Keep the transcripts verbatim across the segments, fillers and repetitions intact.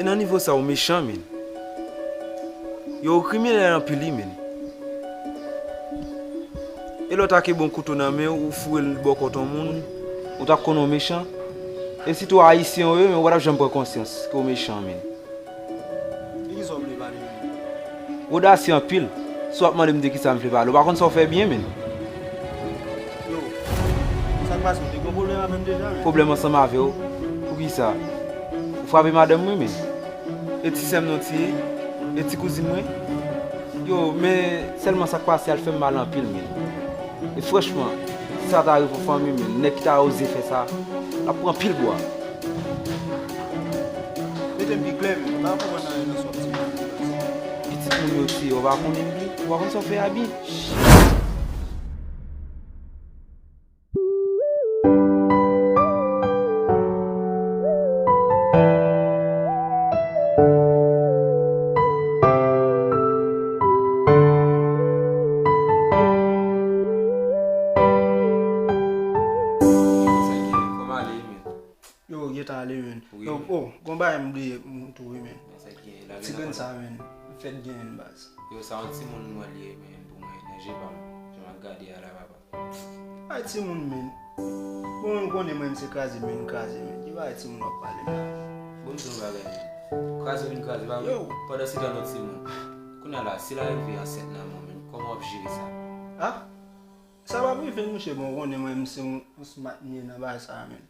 Nan nivo sa, ou mechan, men. Yo, ou kriminèl anpil, wi, men. E lè w ta kenbe yon kouto nan men w, ou foure l bò kòt yon moun, ou t ap konnen w mechan. E sitou Ayisyen w ye, men ou pa t ap janm pran konsyans ke w mechan, men. E kisa w vle pale menm? Ou odasye anpil. Si w ap mande m de kisa m vle pale, ou pa konn sa w fè byen, men. Yo, sa k pase, w te gen pwoblèm avè m deja, men? Pwoblèm ansanm avè w? Poukisa? Ou frape madanm mwen, men? E ti sè m non ti ye? E ti kouzin mwen? Yo, men sèlman sa k pase a, l fè m mal anpil, men. E franchman, si sa ta rive yon fanmi, men, nèg ki ta oze fè sa, l ap pran anpil bwa. Mete m pi klè, men, m pa konprann anyen nan sa w ap di. Pitit moun yo tiye, ou pa konnen li, ou pa konn sa w fè a byen. Yo, gentan ale, men. Yo, oh, gon bagay m bliye m tou, wi, men. Ti grenn sa, men. M fèt genyen l, baz. Yo, sa yon timoun mwen li ye, men, pou mwen, nan je pa m. Jan m ap gade a la, papa. Ay, timoun, men. Bon, mwen konnen mwen, m se kraze, men, kraze, men. Ki bagay timoun w ap pale la? Bon, m di yon bagay, men. Kraze vin kraze, pa vre? Yo. Pandan se tan, nou timoun. Kounye a la, si l arive ansent nan men w, men, kòman w ap jere sa? Ah? Sa p ap rive, mouche, bon, w konnen mwen, m se yon, yon smart m ye nan bagay sa a, men.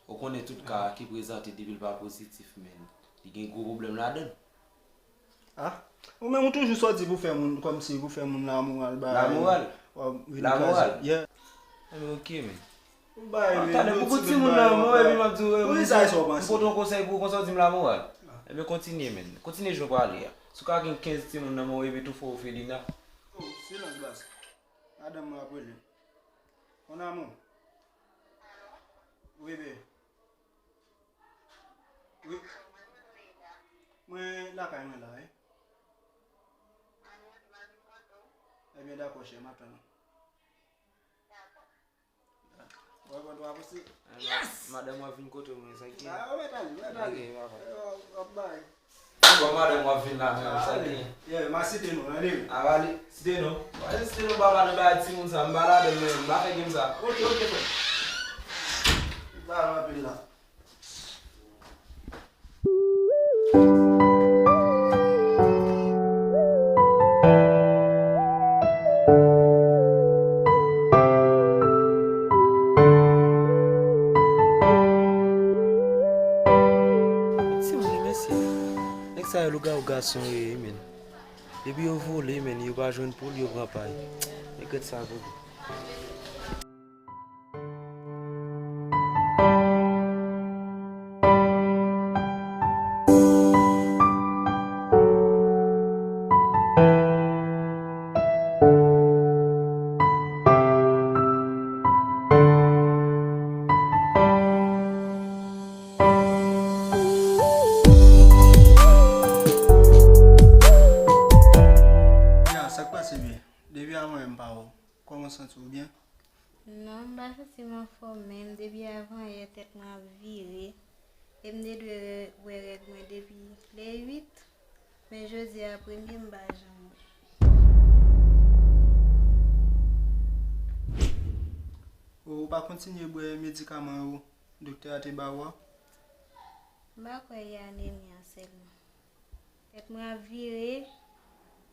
Ou konnen tout ka ki prezante depi l pa pozitif, men, li gen gwo pwoblèm ladan l. Ah, ou menm ou toujou sòti pou fè moun, kòmsi pou fè moun lamoral, bagay. Lamoral? W ap vin kraze. Lamoral? Yeah. Enben, oke, men. Ou bay, men, talè, pou kout timoun nan men w, epi m ap di w, m pote yon konsèy pou w, konsa w di m lamoral. Enben, kontinye, men. Kontinye jan w prale a. Si w ka gen kenz timoun nan men w, epi tou fò w felina. Oh, silans, baz. Madanm mwen ap rele m. Mon amour. Wi, baby. Wi. Mwen lakay mwen la, wi. Ebyen, dakò, chè, m ap tann ou. Wè, bon, twa pou si. Yes! Madanm mwen vin kote mwen, sa ki? Ah, ou mèt ale, ou mèt ale. Ok, papa. Eh, w ap bay. Bon, madanm w ap vin la, men, sa gen. Yeah, m a site non, ale. A, ale, site non. Wale site non, ba madanm ba timoun sa, m pa ladan, men, m pa fè game sa. Ok, ok, frè. M pa anpil la. Timoun, mesye. Nèg sa yo lougawou gason yo ye, men. Depi yo vole, men, yo pa jwenn poul, yo pran pay. Regrèt sa pou ou. Ya, sa k pase, byen? Depi avan yè m pa wè w. Kòman w santi w, byen? Non, m pa santi m anfòm menm. Depi avan yè, tèt mwen ap vire. E m te dwe wè règ mwen depi le uit, men jodi a premye m pa janm wè. Ou pa kontinye bwè medikaman yo doktè a te ba ou a? M pa kwè e anemi an sèlman. Tèt mwen ap vire,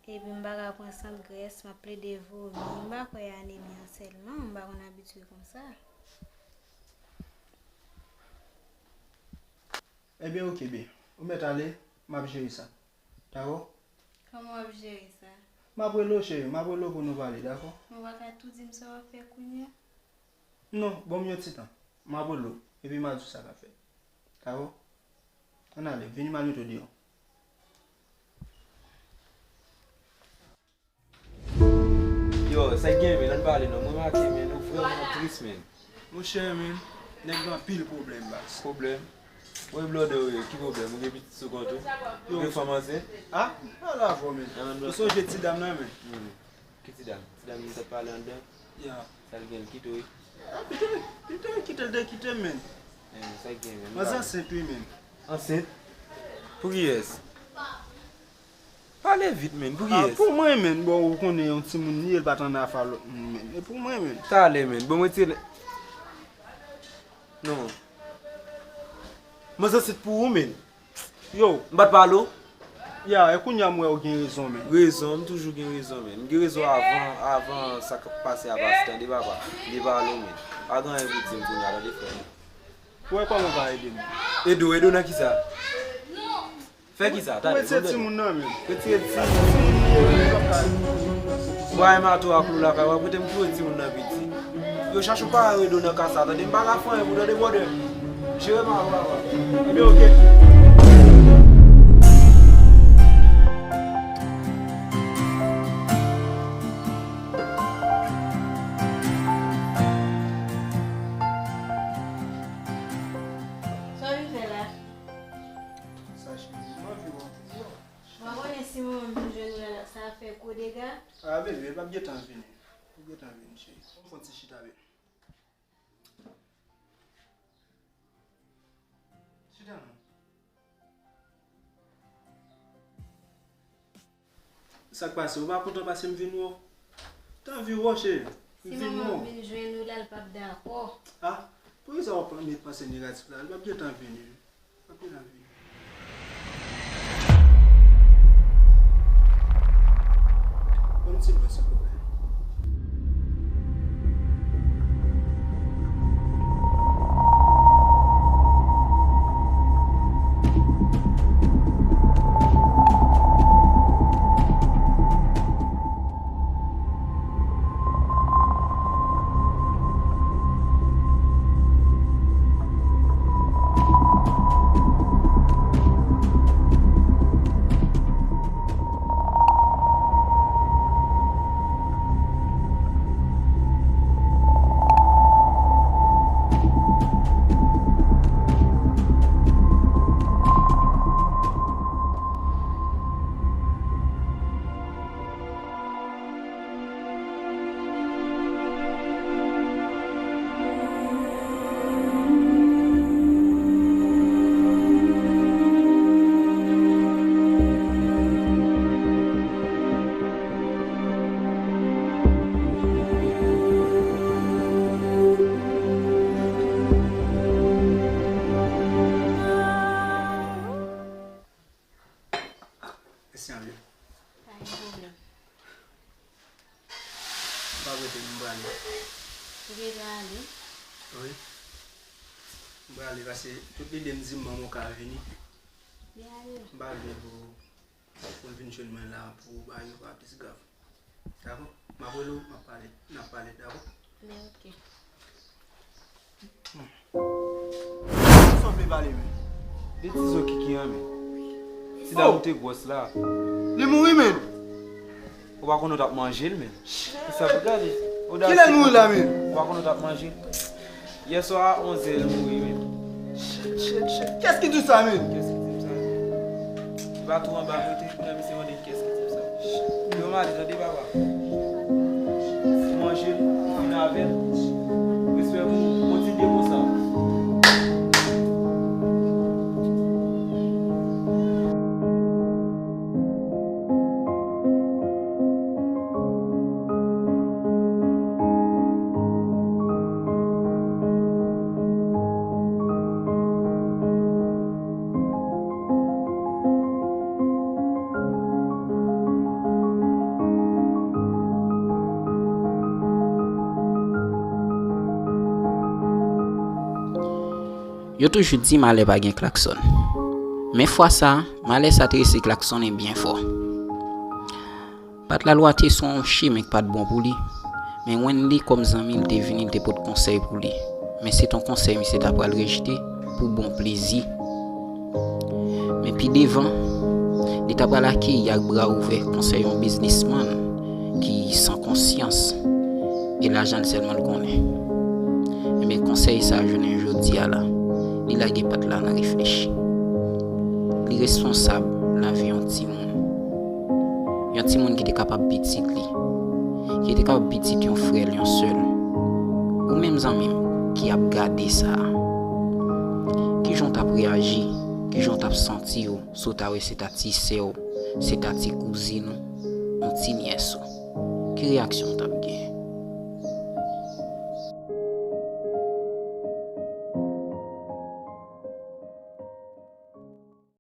epi m pa ka pran sant grès, m ap plede vomi. M pa kwè e anemi an sèlman, m pa konn abitye konsa. Ebyen, oke, byen. Ou mèt ale, m ap jere sa. Dakò? Kòman w ap jere sa? M ap rele w, cheri, m ap rele w pou nou pale, dakò? Men w pa ka tou di m sa w ap fè kounye a? Non, ban m yon ti tan. M ap rele w, epi m a di w sa k ap fèt. Dakò? Ann ale, vini m al mete w deyò. Yo, sa k gen, men, ann pale non. Mwen remake, men, nou vrèman tris, men. Monchè, men, nèg gen anpil pwoblèm, baz. Pwoblèm? Mwen blòdè w ye, ki pwoblèm? Ou gen pitit sou kont ou? Ou gen fanm ansent? Ah, pa la vò, men. Ou sonje ti dam nan, men? Hmm. Ki ti dam? Ti dam nou t ap pale anndan? Ya. Sa l gen, l kite w, wi? Ah, pito, pito, kite l te kite m, men. Eh, sa k gen, men? Mwen ansent, wi, men. Ansent? Pou kiyès? Pale vit, menn. Pou kiyès? Ah, pou mwen, menn. Bon, ou konnen yon timoun li ye, l pa t ann afè lòt moun, menn. E pou mwen, menn. Talè, menn. Bon, mwen ti... Non. Manzè, se pou ou, menn. Yo. M pa t pale w? Ya, e kounye a m wè ou gen rezon, menn. Rezon, m toujou gen rezon, menn. M gen rezon avan, avan sa k ap pase a pase, tande, papa. M te pale w, menn. Pa gen anyen pou di m kounye a, tande, frè m. Ou wè kòman w ka ede m? Ede w, ede w nan kisa? Fè kisa? Tande, retire timoun nan, menn. Retire timoun. Ou pa renmen atò a klou lakay w, ap rete m kloure timoun nan piti. Yo chache yon parèy ede w nan ka sa, tande, m pa ka fè anyen pou tande, brother. Jere m avè w, papa. Ebyen, oke. Sa w vin fè la? Sa cheri, m anvi wè w toujou. Ou pa konnen si manman m vin jwenn ou la, sa ap fè gwo dega. Ah, bebe, l p ap gentan vini. L p ap gentan vini, cheri. Ann fè yon ti chita, bebe. Chita non. Sa k pase? Ou pa kontan paske m vin wè w? T anvi wè w, cheri. M vin wè w. Si manman m vin jwenn ou la, l p ap dakò. Ah, poukisa w ap met panse negatif la? L p ap gentan vini. L p ap gentan vini. Yon ti dlo, silvouplè. Mèsi anpil. Pa gen pwoblèm. M pa rete, m prale. Ou gentan ale? Wi. M prale paske tout lide m di m manman w ka vini. Byen ale non. M pa vle pou, pou l vin jwenn mwen la pou bagay yo pa plis grav. Dakò? M ap rele w, m ap pale, n ap pale, dakò? Byen, oke. Sa w vle pale, men? De ti zo Kiki an, men. Ti dam ou te gwòs la. Li mouri, men. Ou pa konnen w t ap manje l, men. Kisa pou gade? Kilè l mouri la, men? Ou pa konnen w t ap manje l. Yè swa a onz è, l mouri, men. Shit, shit, shit. Kiyès ki di w sa, men? Kiyès ki di m sa, men? Li pa tou anba kote, pou nan misye mande. Kiyès ki di w sa? Yo male, tande papa. Ou manje l, ou fin avè l. Respè pou ou, kontinye konsa. Yo toujou di malè pa gen klaksòn. Men fwa sa a, malè sa te resi klaksonnen byen fò. Patla Lwa te sou yon chimen k pa t bon pou li, men Wendy kòm zanmi l te vini, l te pot konsèy pou li. Men se t yon konsèy misye ta pral rejte pou bon plezi. Men pi devan, li ta pral akeyi ak bra ouvè konsèy yon biznismann ki san konsyans e lajan l sèlman l konnen. Ebyen, konsèy sa a jounen jodi a la, li lage Patla nan reflechi. Li responsab lavi yon timoun. Yon timoun ki te kapab pitit li, ki te kapab pitit yon frè l, yon sè l. Ou menm zanmi m ki ap gade sa a, kijan w t ap reyaji Kijan w t ap santi w si w ta wè se ta ti sè w, se ta ti kouzin ou, yon ti nyès ou? Ki reyaksyon w t ap genyen?